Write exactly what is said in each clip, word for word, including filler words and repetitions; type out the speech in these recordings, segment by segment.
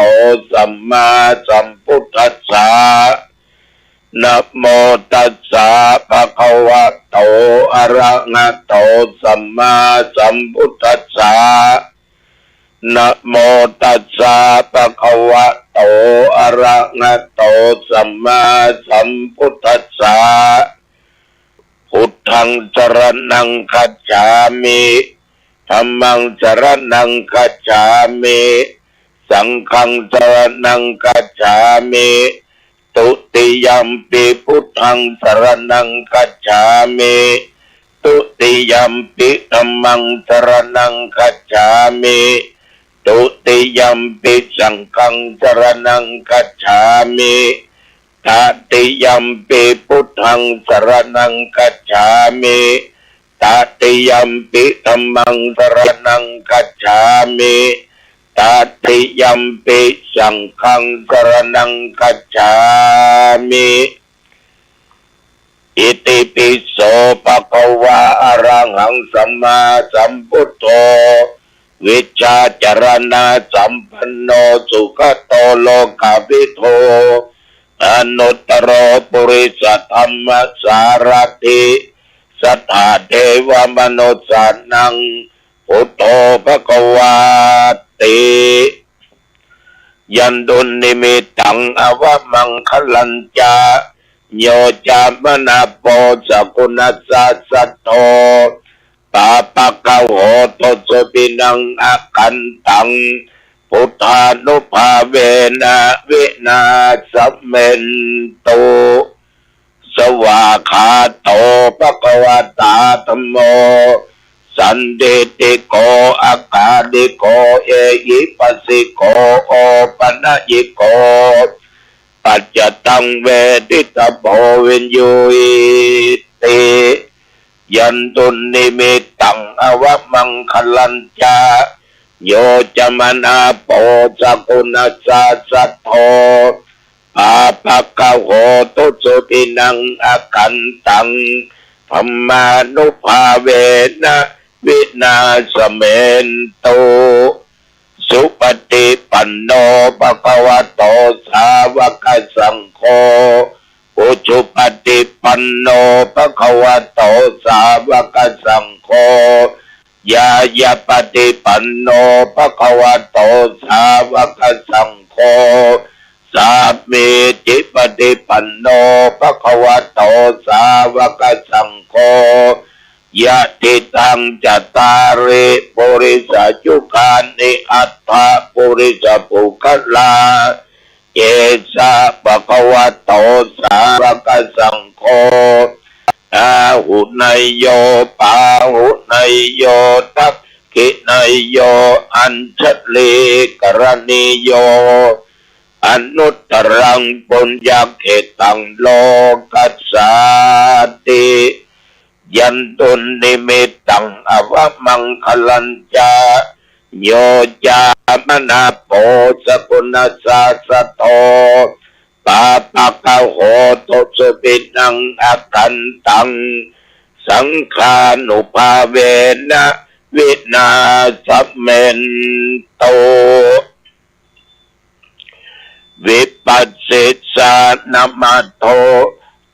โต สัมมาสัมพุทธัสสะ นะโมตัสสะ ภะคะวะโต อะระหะโต สัมมาสัมพุทธัสสะ นะโมตัสสะ ภะคะวะโต อะระหะโต สัมมาสัมพุทธัสสะ พุทธัง สรณัง คัจฉามิ ธัมมัง สรณัง คัจฉามิ สังฆัง สรณัง คัจฉามิ ตุติยัมปิ พุทธัง สรณัง คัจฉามิ ตุติยัมปิ ธัมมัง สรณัง คัจฉามิ ตุติยัมปิ สังฆัง สรณัง คัจฉามิ ตติยัมปิ พุทธัง สรณัง คัจฉามิ ตติยัมปิ ธัมมัง สรณัง คัจฉามิ ตติยัมปิ สังฆัง สรณัง คัจฉามิ อิติปิโส ภะคะวะ อะระหัง สัมมาสัมพุทโธ วิชชาจารณะสัมปันโน สุขะโต โลกะวิทู อนุตตโร ปุริสะธัมมะสารัตถิ สัตถะเทวะมนุสสานัง พุทโธ ภะคะวาติ ยันตุนนิมิตตัง อวะมังคะลัญจะ โย จามะนะโป สะกุณัสสะ สัตโธ ปาปะกะโห ตุสุปินัง อะกันตัง พุทธานุภาเวนะ วินาสะเมนตุ สวากขาโต ภะคะวะตา ธัมโม สันทิฏฐิโก อะกาลิโก เอหิปัสสิโก โอปะนะยิโก ปัจจตัง เวทิตะโพ วิญญูหิติ ยันตุนนิมิตตัง อวะมังคะลัญจะ โย จามะนะโป สะกุณัสสะ สัตโธ ปาปะกะโห ตุสุปินัง อะกันตัง ธัมมานุภาเวนะ วินาสะเมนตุ สุปะฏิปันโน ภะคะวะโต สาวะกะสังโฆ อุจุปะฏิปันโน ภะคะวะโต สาวะกะสังโฆ ญาณะปะฏิปันโน ภะคะวะโต สาวะกะสังโฆ สามีจิปะฏิปันโน ภะคะวะโต สาวะกะสังโฆ ยะถิตัง จัตตาริ ปุริสะยุคานิ อัตถะ ปุริสะปุคคลา เอสะ ภะคะวะโต สาวะกะสังโฆ อาหุเนยโย ปาหุเนยโย ทักขิเนยโย อัญชลีกะรณีโย อนุตตรัง ปุญญะเขตตัง โลกัสสาติ ยันตุนนิมิตตัง อวะมังคะลัญจะ โย จามะนะโป สะกุณัสสะ สัตโธ ปาปะกะโห ตุสุปินัง อะกันตัง สังฆานุภาเวนะ วินาสะเมนตุ วิปัสสิสานะมัทโธ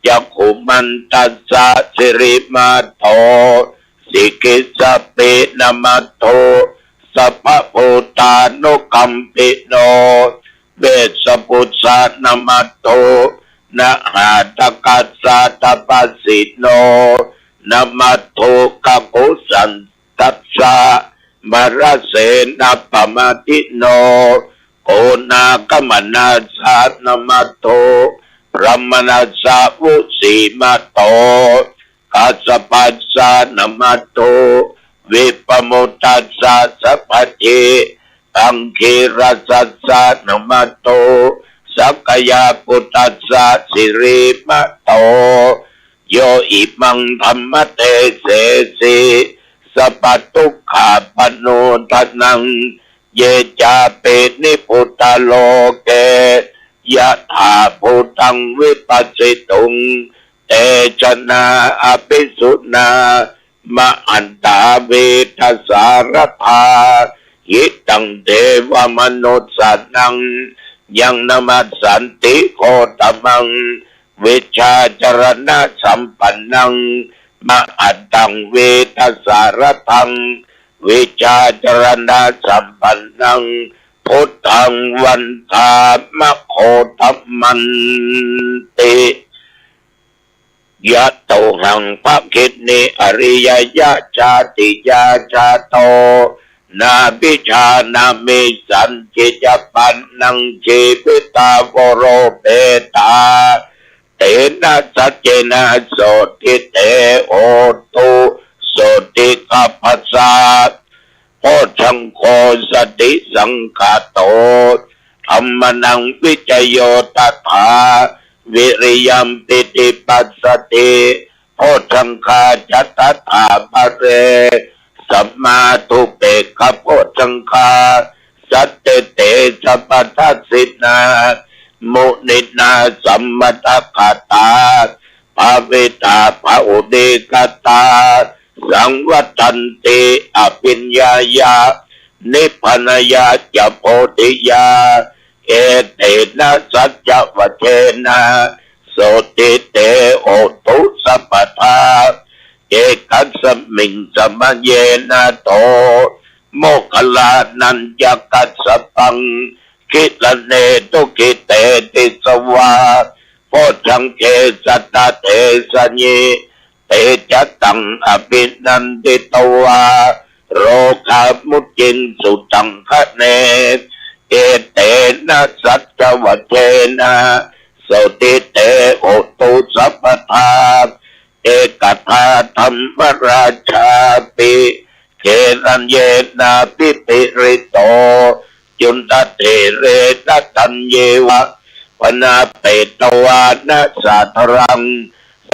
จักขุมันตัสสะ สิริมัทโธ สิกิสสะปีนะมัทโธ สัพพะภูตานุกัมปิโน เวสสะปุสสานะมัทโธ นะหาทะกัสสะ ตะปัสสิโน นะมัทโธ กะกุสัน ตัสสะ มะระเสนะปะมาทิโน โกนาคมนัสสานะมัทโธ พรหมนัสสะ วุสีมะโต กัสสปัสสานะมัทโธ วิปปะมุตตัสสะ สัพพะเท อังคีรัสสัสสานะมัทโธ สักกายาปุตตัสสะ สิริมะโต โย อิมังธัมมะเตเสสิ สัพพะทุกขาปะโนทะนัง เย จาปิ นิพพุตตะโลเก ยะถาภูตัง วิปัสสิตุง เตชะนา อะภิสุนา มะหันตา เวทะสาระธา หิตัง เทวมนุสสานัง ยัง นมัสสันติ โคตมัง วิชชาจรณะสัมปันนัง มหันตัง วีตสารัฒัง วิชชาจรณะสัมปันนัง พุทธัง วันทามะ โคตมันติ ยะโตหัง ภะคินนี อะริยะยะ จาติยา จาโต นาภิชานามิ สัญญิ ยะปันนัง จีวิตา โวโรเปตา เตนะ สัจเจนะ โสตถิ เต โหตุ โสตถิ กัปปะสา โพชฌังโค สติสังคาโต ธัมมานัง วิจโย ตถา วิริยัมปิ ปิติ ปัสสติ โพชฌังคา จะ ตถา ปะเร สัมมาทุปเปกขะ โพชฌังคา สันติเต สัพพะทัสสินา มุนินา สัมมะตะกะตา ภาวิตา บะหุลีกะตา สังวัตถันติ อะภิญญายะ นิพพานายะ จะ โพธิยา เอเตนะ สัจจวะเชนะ โสตถิ เต โหตุ สัพพะทา เอกัสมิง สะมะเยนะ โต โมคคัลลานัญจะกัสสปัง กิรเณ ทุกขิเต ติสสะวา โพชฌังเข สัตตะเทสะยิ เตจะตัง อะภินันทิตวา โรคามุจจิงสุตังคะเน เอเตนะ สัจจวะเชนะ โสตถิ เต โหตุ สัพพะทา เอกทา ธัมมราชาปิ เกณฑ์เยนะ ภิภิริโต จุณฑะเถเรนะ ธัญเยวะ วะนาเปตวานะ สาธารัง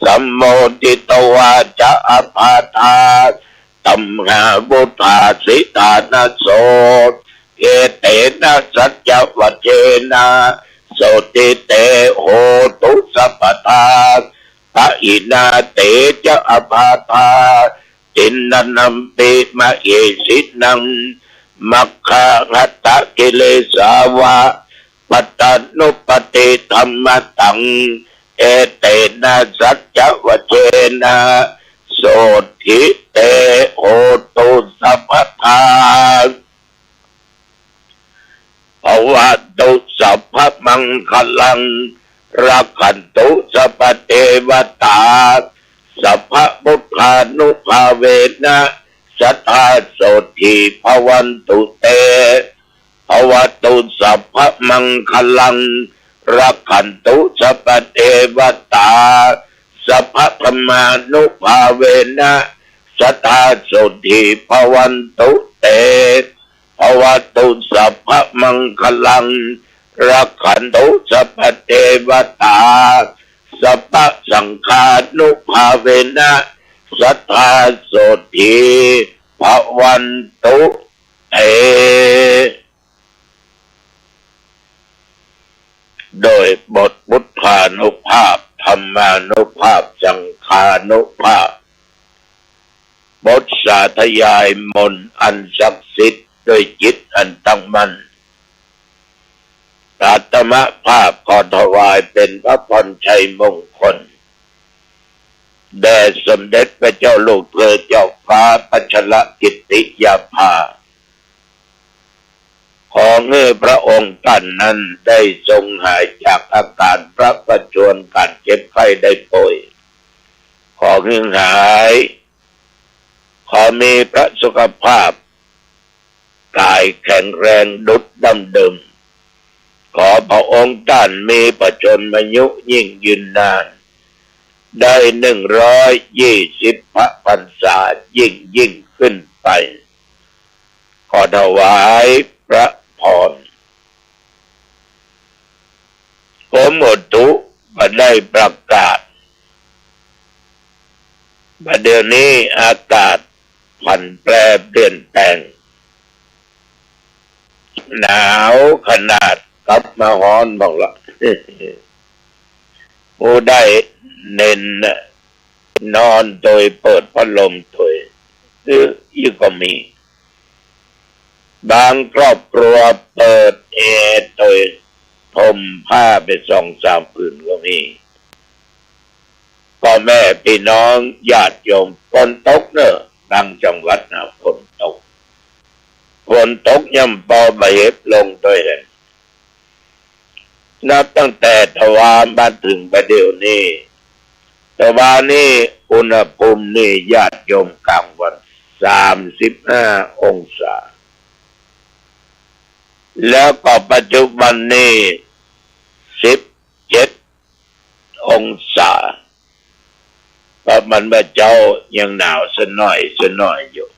สัมโมทิตวาจะ อะปาทา ตัมหาวุฑาสิฐานะโส เอเตนะ สัจจวะเชนะ โสตถิ เต โหตุ สัพพะทา ปะหินา เตจะ อะปาทา ทินนะนัมปิ มะเหสินัง มัคคาหัตถะกิเลสาวะ ปัตตานุปัตติธัมมะตัง เอเตนะ สัจจวะเชนะ โสตถิ เต โหตุ สัพพะทา ภะวะตุ สัพพะมังคะลัง รักขันตุ สัพพะเทวะตา สัพพะพุทธานุภาเวนะ สะดาโสตถิ ภะวันตุ เต ภะวะตุ สัพพะมังคะลัง รักขันตุ สัพพะเทวะตา สัพพะธัมมานุภาเวนะ สะดาโสตถิ ภะวันตุ เต ภะวะตุ สัพพะมังคะลัง รักขันตุ สัพพะเทวะตา สัพพะสังฆานุภาเวนะ สะดาโสตถิ ภะวันตุ เต โดยบทพุทธานุภาพ ธัมมานุภาพ สังฆานุภาพ บทสาธยายมนต์อันศักดิ์สิทธิ์ด้วยจิตอันตั้งมั่น อาตมาภาพขอถวายเป็นพระพรชัยมงคล แด่สมเด็จพระเจ้าลูกเธอเจ้าฟ้าพัชรกิติยาภา ขอหื้อพระองค์ท่านนั้นได้ทรงหายจากอาการพระประชวร การเจ็บไข้ได้ป่วย ขอหื้อหาย ขอมีพระสุขภาพกายแข็งแรงดุจดั้งเดิม ขอพระองค์ท่านมีพระชนมายุยิ่งยืนนาน ได้หนึ่งร้อยยี่สิบพระพรรษายิ่งยิ่งขึ้นไป ขอถวายพระพร กรมอุตุก็ได้ประกาศ ว่าเดี๋ยวนี้อากาศผันแปรเปลี่ยนแปลง หนาวขนาดกลับมาฮ้อนบ้างละ ผู้ใดเน้นน่ะ นอนโดยเปิดพัดลมโดย หรืออีกก็มี บางครอบครัวเปิดแอร์โตยห่มผ้าไปสองสามผืนก็มี ป้อแม่ปี้น้องญาติโยม ฝนตกเน่อ บางจังหวัดนะ ฝนตก ฝนตกย่ำปอบ่าเห็บลงโตยแหละ นับตั้งแต่ตะวามาเถิงบ่าเดี่ยวนี้ ตะวานี้อุณหภูมินี่ญาติโยม กลางวันสามสิบห้าองศา แล้วก็ปัจจุบันนี่สิบเจ็ดองศา ประมาณบ่าเจ๊ายังหนาวสะหน้อยสะหน้อยอยู่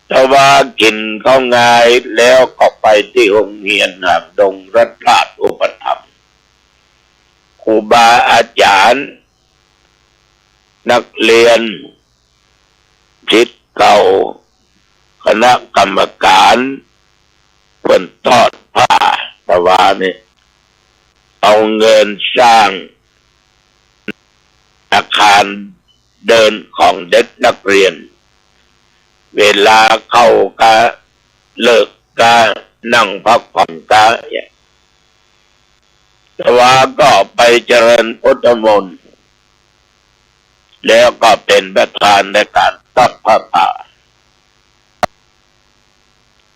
ตะวากิ๋นข้าวงายแล้วก็ไปตี้โฮงเฮียนหางดงรัฐราชอุปถัมภ์ ครูบาอาจ๋ารย์ นักเฮียน ศิษย์เก่า คณะกรรมก๋าน เปิ้นทอดผ้า ตะวานี่ เอาเงินสร้างอาคารเดินของเด็กนักเฮียน เวลาเข้ากะเลิกกะนั่งพักผ่อนกะเนี่ย ตะวาก็ไปเจริญพุทธมนต์ แล้วก็เป๋นประธานในก๋านทอดผ้าป่า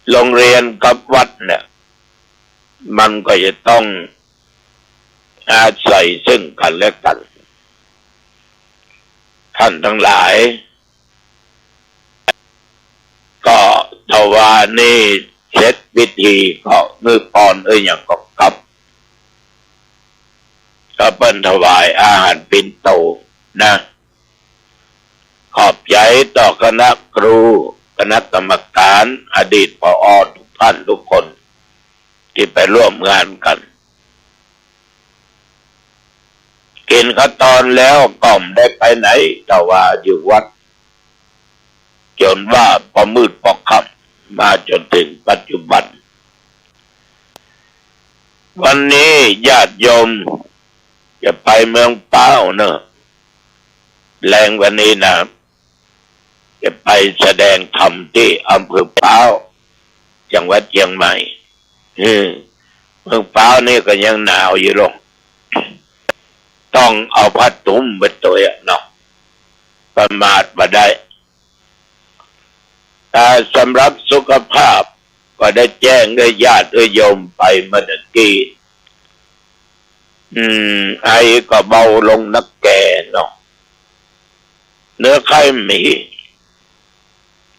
โฮงเฮียนกับวัดเนี่ย มันก็จะต้องอาศัยซึ่งกั๋นและกั๋น ต้านตังหลาย ก็ตะวานี้เสร็จพิธีก็หื้อปอนหื้อหยังก็กลับ ก็เปิ้นถวายอาหารปิณโตนะ ขอบใจ๋ต่อคณะครู คณะกรรมก๋าน อดีต ผอ ทุกท่านทุกคนตี้ไปร่วมงานกั๋น กิ๋นข้าวตอนแล้วก็บ่ได้ไปไหน ตะวาอยู่วัด จ๋นว่าปอมืดปอค่ำ มาจ๋นเถิงปัจจุบัน วันนี้ญาติโยมจะไปเมืองพร้าวเน่อ แลงวันนี้นะ จะไปแสดงธรรมตี้อำเภอพร้าว จังหวัดเจียงใหม่ อืม เมืองพร้าวนี่ก็ยังหนาวอยู่ลง ต้องเอาผ้าตุ้มไปตวยอะเนาะ ประมาทบ่ได้ อ่า สำหรับสุขภาพก็ได้แจ้งหื้อญาติหื้อโยมไปเมื่อตะกี้ อืม ไอก็เบาลงนักแก่เนาะ เนื้อไข้มี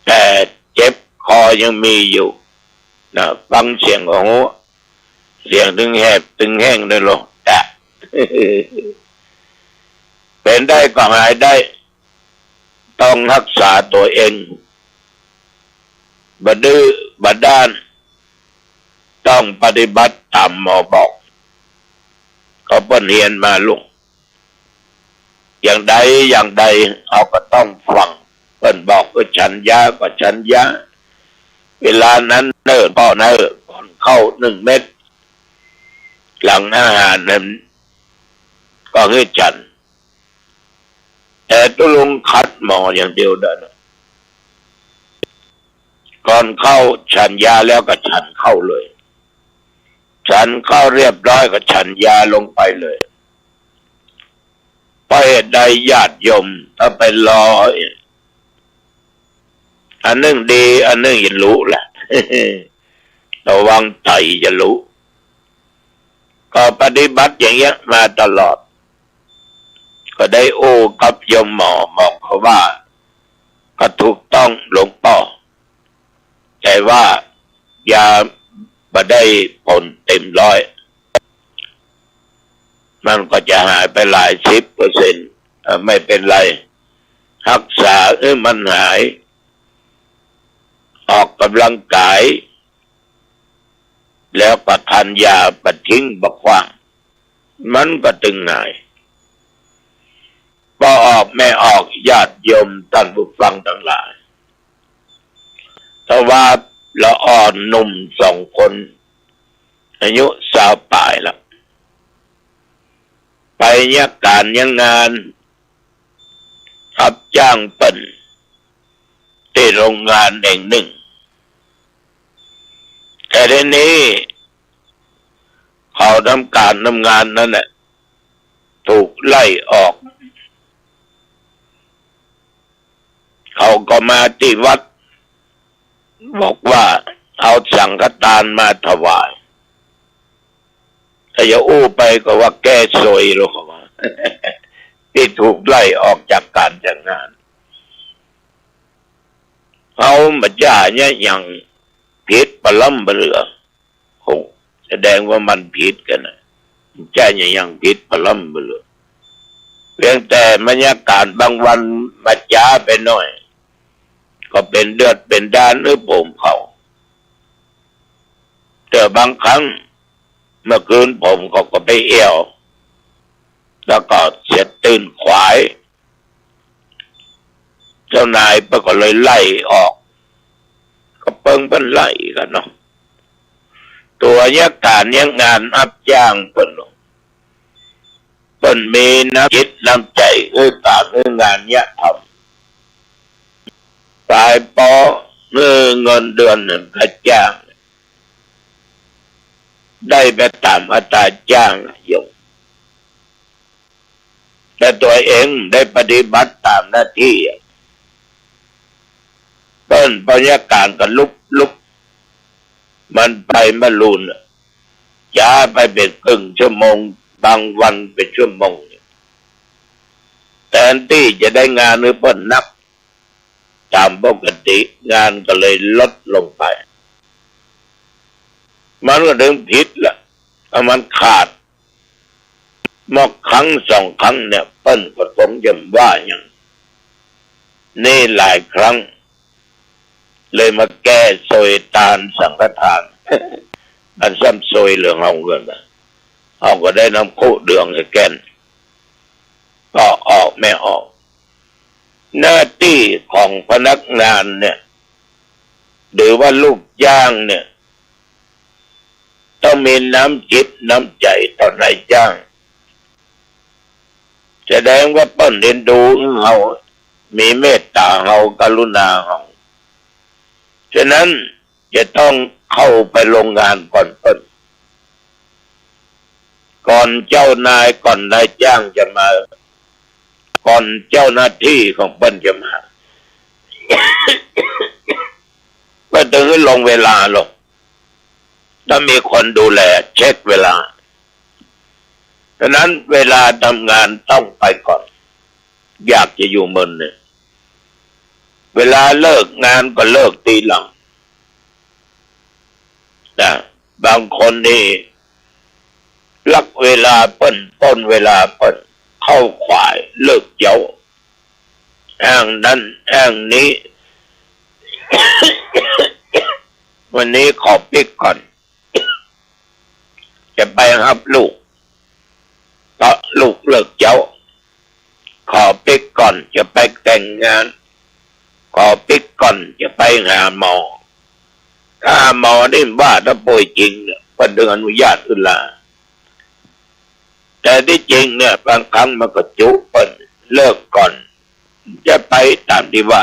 แต่เจ็บคอยังมีอยู่นะ ฟังเสียงก็ฮู้ เสียงตึงแหบตึงแห้งเลยโลด เป๋นได้ก็หายได้ ต้องฮักษาตั๋วเอง บ่ดื้อบ่ด้าน ต้องปฏิบัติต๋ามหมอบอก ก็เปิ้นเฮียนมาลูก อย่างใดอย่างใดเฮาก็ต้องฟัง เปิ้นบอกหื้อฉันยาก็ฉันยา เวลานั้นเน่อ ก็เน่อ ก่อนข้าวนึ่งเม็ด หลังอาหารนั้นก็หื้อฉัน แต่ตุ๊ลุงขัดหมออย่างเดียวได้นะ ก่อนข้าวฉันยาแล้วก็ฉันข้าวเลย ฉันข้าวเรียบร้อยก็ฉันยาลงไปเลย เพราะเหตุใดญาติโยม ถ้าไปรอ อันนึ่งดี อันนึ่งจะรู้แหละ ระวังไตจะรู้ ก็ปฏิบัติอย่างเงี้ยมาตลอด ก็ได้อู้กับโยมหมอ หมอก็ว่า ก็ถูกต้องหลวงป้อ แต่ว่ายาบ่ได้ผลเต็มร้อย มันก็จะหายไปหลายสิบเปอร์เซ็นต์ เอ่อ ไม่เป็นไร ฮักษาหื้อมันหาย ออกกำลังกาย แล้วก็ทานยาบ่ทิ้งบ่ขว้าง มันก็ตึงหาย ป้อออกแม่ออก ญาติโยมต้านผู้ฟังตังหลาย ตะวาละอ่อนหนุ่มสองคน อายุซาวปลายละ ไปเยียะก๋านเยียะงาน ฮับจ้างเปิ้น ตี้โฮงงานแห่งนึ่ง แต่ทีนี้เขาทำก๋านทำงานนั้นแหละ ถูกไล่ออก เขาก็มาตี้วัด บอกว่าเอาสังฆทานมาถวาย ถ้าจะอู้ไปก็ว่าแก้ซวย ลูกเขาว่า ตี้ถูกไล่ออกจากก๋านจากงาน เอามาจ้าเนี่ยยังผิดปะล้ำปะเหลือ โห แสดงว่ามันผิดกั๋นนะ จ้าเนี่ยยังผิดปะล้ำปะเหลือ เพียงแต่บรรยากาศบางวันมาจ๊าไปหน่อย ก็เป๋นเดือดเป๋นด้านหื้อผมเขา แต่บางครั้งเมื่อคืนผมเขาก็ไปเอี่ยว แล้วก็เสียตื่นขวาย เจ้านายเปิ้นก็เลยไล่ออก ก็เปิ้น เปิ้นไล่กั๋นเนาะ ตั๋วเยียะก๋านเยียะงานฮับจ้างเปิ้นเนาะ เปิ้นมีน้ำจิตน้ำใจ๋หื้อก๋านหื้องานเยียะทำ ต๋ายปอหื้อเงินเดือนเนี่ยค่าจ้าง ได้ไปต๋ามอัตราจ้างอะโยม แต่ตั๋วเองได้ปฏิบัติต๋ามหน้าตี้อะ เปิ้นบรรยากาศก็ลุบๆ มันไปมาลูนอะ จ๊าไปเป๋นครึ่งชั่วโมง บางวันเป๋นชั่วโมงเนี่ย แตนตี้จะได้งานหื้อเปิ้นนักต๋ามปกติ งานก็เลยลดลงไป มันก็เถิงผิดละ ถ้ามันขาด เมื่อครั้งสองครั้งเนี่ย เปิ้นก็คงจะว่าหยัง นี่หลายครั้ง เลยมาแก้ซวยตานสังฆทาน มันซ้ำซวยเหลืองเฮาเกินไป เฮาก็ได้น้ำคุเดืองใส่แก่น ก็ออกไม่ออก หน้าตี้ของพนักงานเนี่ย หรือว่าลูกจ้างเนี่ย ต้องมีน้ำจิตน้ำใจ๋ต่อนายจ้าง แสดงว่าเปิ้นเอ็นดูเฮา มีเมตต๋าเฮา กรุณาเฮา ฉะนั้นจะต้องเข้าไปโรงงานก่อนเปิ้น ก่อนเจ้านาย ก่อนนายจ้างจะมา ก่อนเจ้าหน้าตี้ของเปิ้นจะมา เปิ้นเถิงหื้อลงเวลาลง ต้องมีคนดูแลเช็คเวลา ฉะนั้นเวลาทำงานต้องไปก่อน อยากจะอยู่เมินเนี่ย เวลาเลิกงานก็เลิกตี้หลังนะ บางคนนี่ลักเวลาเปิ้น ป้นเวลาเปิ้น เข้าขวายเลิกเย้า อ้างนั้นอ้างนี้ วันนี้ขอปิ๊กก่อน จะไปฮับลูก เพราะลูกเลิกเย้า ขอปิ๊กก่อนจะไปแต่งงาน ขอปิ๊กก่อนจะไปหาหมอ ถ้าหาหมอนี่ว่าถ้าป่วยจริงเนี่ย เปิ้นเถิงอนุญาตหื้อลา แต่ตี้จริงเนี่ย บางครั้งมันก็จุเปิ้น เลิกก่อน จะไปต๋ามตี้ว่า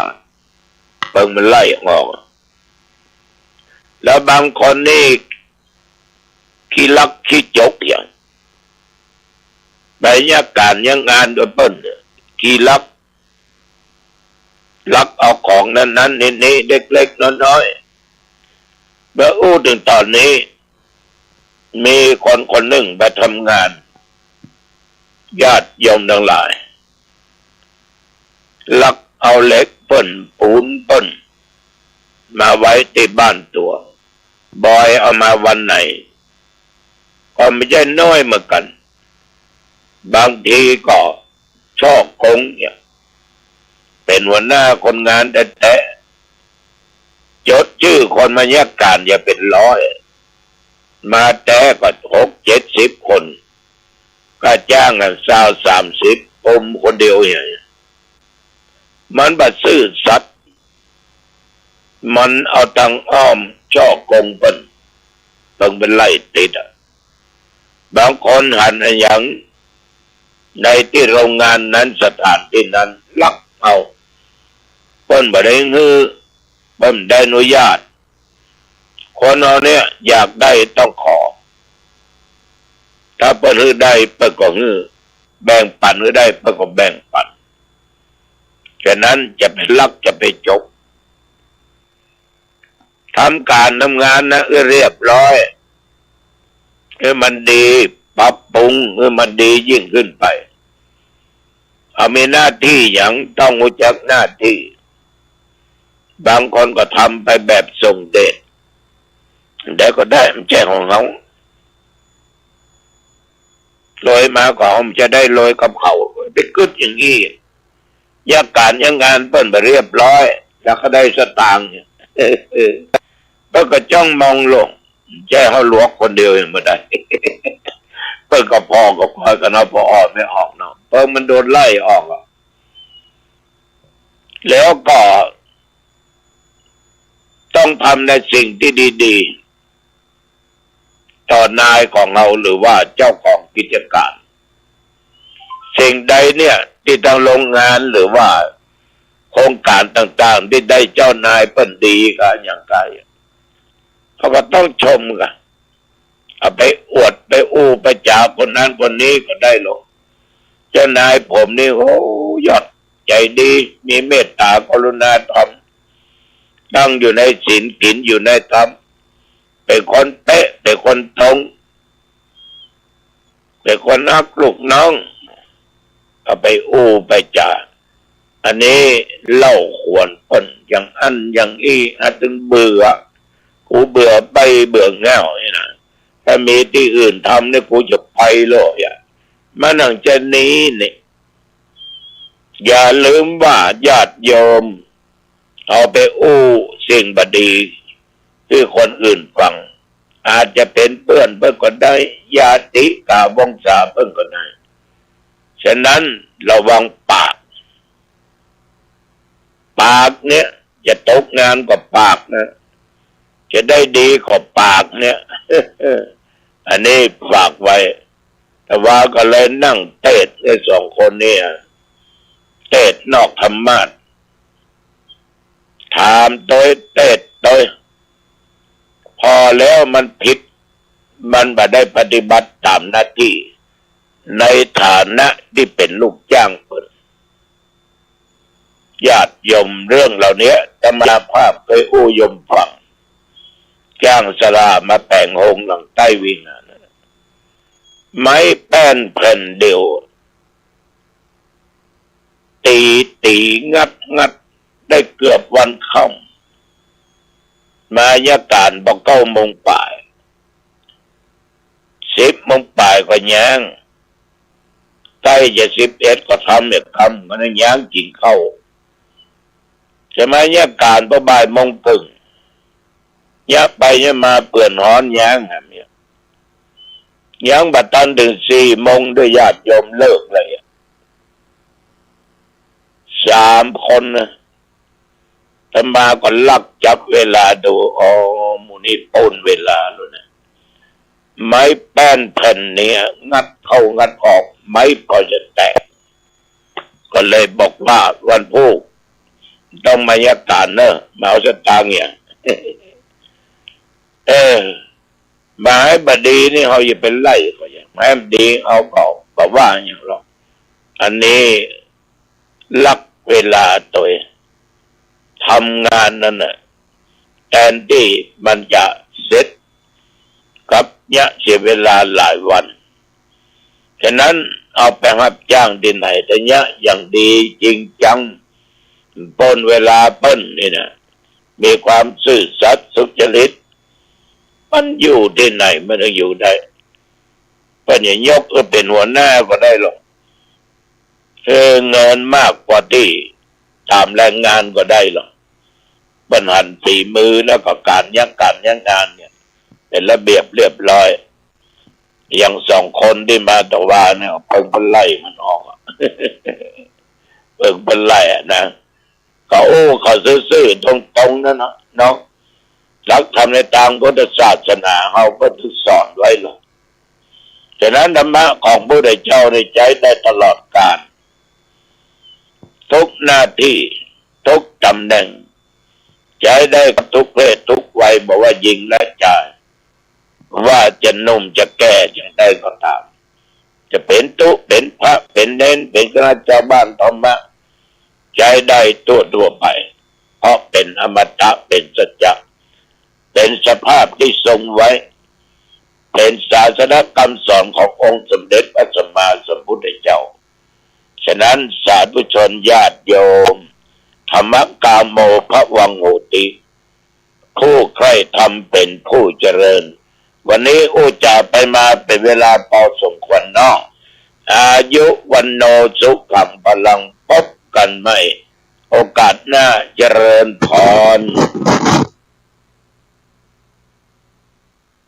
เปิ้นมันไล่ออก แล้วบางคนนี่ขี้ลักขี้จกอย่าง ไปเยียะก๋านเยียะงานโดยเปิ้นเนี่ย ขี้ลัก ลักเอาของนั้นๆ นี่ๆ เล็กๆ น้อยๆ เมื่ออู้เถิงต๋อนนี้ มีคนคนนึ่งไปทำงาน ญาติโยมตังหลาย ลักเอาเหล็กเปิ้น ปูนเปิ้น มาไว้ตี้บ้านตั๋ว บ่อยเอามาวันไหน ก็ไม่ใจ้น้อยเหมือนกั๋น บางทีก็ฉ้อโกงเนี่ย เป๋นหัวหน้าคนงานแต๊ๆ จดจื้อคนมาเยียะก๋านอย่าเป๋นร้อย มาแต๊ก็หกเจ็ดสิบคน ค่าจ้างกั๋นซาวสามสิบ กุมคนเดียวเนี่ย มันบ่ซื่อสัตย์ มันเอาตางอ้อมฉ้อโกงเปิ้น เถิงเปิ้นไล่ติดอะ บางคนหันอะหยัง ในตี้โรงงานนั้น สถานตี้นั้น ลักเอา เปิ้นบ่ได้หื้อ เปิ้นบ่ได้อนุญาต ค คนเฮาเนี่ยอยากได้ต้องขอ ถ้าเปิ้นหื้อได้เปิ้นก็หื้อ แบ่งปันหื้อได้เปิ้นก็แบ่งปัน ฉะนั้นจะไปลักจะไปจก ทำก๋านทำงานนะหื้อเรียบร้อย หื้อมันดี ปรับปรุงหื้อมันดียิ่งขึ้นไป เอามีหน้าตี้หยังต้องฮู้จักหน้าตี้ บางคนก็ทำไปแบบส่งเดช ได้ก็ได้ มันบ่ใจ้ของเฮา รวยมาก็เฮาจะได้รวยกับเขา ไปกึ๊ดอย่างอี้ เยียะก๋านเยียะงานเปิ้นบ่เรียบร้อย แล้วก็ได้สตางค์ เปิ้นก็จ้องมองลง บ่ใจ้เฮาหลวกคนเดียวยังบ่ได้ เปิ้นก็ผ่อก็คอยกั๋นเนาะ ผ่ออ่อนไม่ออกเนาะ เปิ้นมันโดนไล่ออกอะ แล้วก็ต้องทำในสิ่งตี้ดีๆ ต่อนายของเฮาหรือว่าเจ้าของกิจก๋าน สิ่งใดเนี่ยตี้ตางโฮงงานหรือว่าโครงก๋านต่างๆ ตี้ได้เจ้านายเปิ้นดีกาอย่างใด เฮาก็ต้องชมก่ะ เอาไปอวดไปอู้ไปจ๋าคนนั้นคนนี้ก็ได้ลง เจ้านายผมนี่ โอ้ ยอด ใจ๋ดี มีเมตต๋ากรุณาธรรม ตั้งอยู่ในศีลกิ๋นอยู่ในธรรม เป๋นคนเป๊ะ เป๋นคนตรง เป๋นคนฮักลูกน้อง ก็ไปอู้ไปจ๋า อันนี้เล่าขวัญเปิ้นอย่างอั้นอย่างอี้ อาจตึงเบื่อ กูเบื่อใบ้เบื่อเหง้านี่นะ ถ้ามีตี้อื่นทำนี่กูจะไปเลยอะ มันหนังจะหนีนี่ อย่าลืมว่าญาติโยมเอาไปอู้สิ่งบ่ดีหื้อคนอื่นฟัง อาจจะเป๋นเปื้อนเปิ้นก็ได้ ญาติกาวงศาเปิ้นก็ได้ ฉะนั้นระวังปาก ปากเนี่ยจะตกงานก็ปากนะ จะได้ดีก็ปากเนี่ย อันนี้ฝากไว้ อาตมาก็เลยนั่งเตศน์ไอ้สองคนเนี่ย เตศน์นอกธรรมาสน์ ถามตวยเตศน์ตวย ผ่อแล้วมันผิด มันบ่ได้ปฏิบัติต๋ามหน้าตี้ ในฐานะตี้เป๋นลูกจ้างเปิ้น ญาติโยม เรื่องเหล่านี้อาตมาภาพเคยอู้โยมฟัง จ้างสลามาแป๋งโฮงหลังใต้วิหาร ไม้แป้นแผ่นเดียว ตี๋ ตี๋ งัด งัด ได้เกือบวันค่ำ มาเยียะก๋านปอเก้าโมงป๋าย สิบโมงป๋ายก็ย้าง ใก้จะสิบเอ็ดก็ทำเยียะกำ ก็นั่งย้างกิ๋นข้าว จะมาเยียะก๋านปอบ่ายโมงเกิ่ง เยียะไปเยียะมาเปื้อนฮ้อนย้างแหมเนี่ย ยังบ่ตันเถิงสี่โมงด้วย ญาติโยมเลิกเลยอะ สามคนนะ อาตมาก็ลักจับเวลาดู อ๋อ หมู่นี้ป้นเวลาแล้วนะ ไม้แป้นแผ่นเนี่ย งัดเข้างัดออก ไม้ก็จะแตก ก็เลยบอกว่าวันพูกต้องมาเยียะก๋านเน่อ มาเอาสตางค์เนี่ย เออ ไม้บ่ดีนี่เฮาอย่าไปไล่ก็ยัง ไม้ดีเฮาก็บ่ว่าหยังหรอก อันนี้ลักเวลาตวย ทำงานนั่นน่ะ แตนตี้มันจะเสร็จ กลับเยียะเสียเวลาหลายวัน ฉะนั้นเอาไปฮับจ้างตี้ไหน ถ้าเยียะอย่างดีจริงจัง ป้นเวลาเปิ้นนี่นะ มีความซื่อสัตย์สุจริต มันอยู่ตี้ไหนมันถึงอยู่ได้ เปิ้นจะยกหื้อเป๋นหัวหน้าก็ได้หรอก เออ เงินมากกว่าตี้ต๋ามแรงงานก็ได้หรอก เปิ้นหันฝีมือแล้วก็ก๋านเยียะก๋านเยียะงานเนี่ย เป๋นระเบียบเรียบร้อย อย่างสองคนตี้มาตะวาเนี่ย เปิ้นก็ไล่มันออกอะ เปิ้นก็ไล่อะนะ ก็อู้เขาซื่อๆตรงๆ นั่นนะเนาะ หลักธรรมในตางพุทธศาสนาเฮาก็ถูกสอนไว้แล้ว ฉะนั้นธรรมะของพระพุทธเจ้าได้ใจ๊ได้ตลอดกาล ทุกหน้าตี้ ทุกต๋ำแหน่ง ใจ๊ได้ทุกเพศทุกวัย บ่ว่าญิงและจาย ว่าจะหนุ่มจะแก่จั่งใดก็ต๋าม จะเป๋นตุ๊ เป๋นพระ เป๋นเณร เป๋นคฤหัสถ์ จาวบ้านธรรมะ ใจ๊ได้ทั่วๆ ไป เพราะเป๋นอมตะ เป๋นสัจจะ เป๋นสภาพตี้ทรงไว้ เป๋นศาสนกำสอนขององค์สมเด็จพระสัมมาสัมพุทธเจ้า ฉะนั้นสาธุชนญาติโยม ธรรมกาโม ภวังโหติ ผู้ใคร่ธรรมเป๋นผู้เจริญ วันนี้อู้จ๋าไปมาเป๋นเวลาปอสมควรเนาะ อายุ วัณโณ สุขัง พลัง ปบกั๋นใหม่ โอกาสหน้า เจริญพร